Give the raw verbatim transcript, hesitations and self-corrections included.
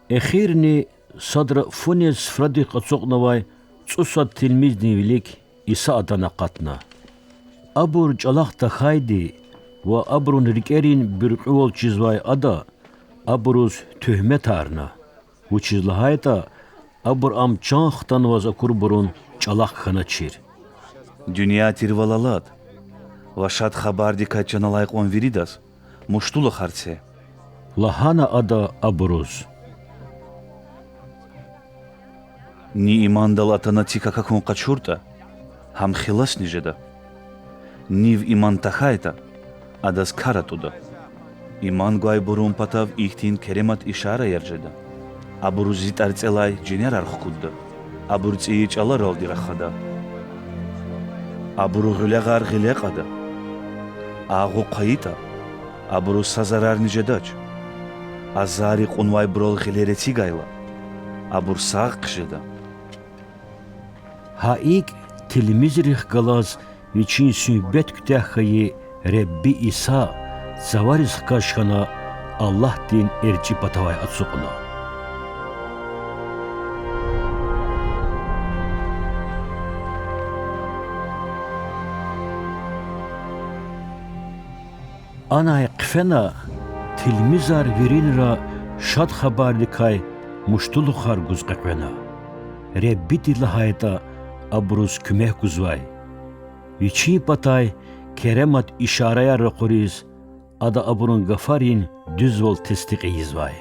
Эхирни садра фу нез суфрадихъ ацукьнавай цӀусад тилмиздин вилик Иса атана акъатна. Абур чӀалахъ тахьайди ва абурун рикӀерин буьркьуьвал чизвай Ада абуруз туьгьметарна, вучиз лагьайтӀа абур Ам чан хтанваз акурбурун чӀалахъ хьаначир. Дуьнья тирвал алад ва Шад Хабардикай чан алай кьван виридаз муштулухар це,– лагьана Ада абуруз. Ни имандал атана цик акахьун къачуртӀа, гьам хиласни жеда. Нив иман тахьайтӀа, адаз кар атӀуда. Иман гвайбурун патав ихьтин керемат ишараяр жеда: абуру Зи тӀварцӀелай жинерар хкудда, абур цӀийи чӀаларалди рахада, абуру гъуьлягъар гъиле кьада, агъу хъвайитӀа, абуруз са зарарни жедач, азарри кьунвайбурал гъилер эцигайла, абур сагъ хъжеда. Гьа икӀ, тилмизрихъ галаз Вичин суьгьбет куьтягь хьайи Худа Иса цавариз хкаж хьана Аллагьдин эрчӀи патавай ацукьна. Анай хъфена, тилмизар виринра Шад Хабардикай муштулухар гуз къекъвена, Худадин лагьайтӀа, абуруз куьмек гузвай. Вичин патай керемат ишараяр ракъуриз, Ада абурун гафарин дуьзвал тестикь ийизвай.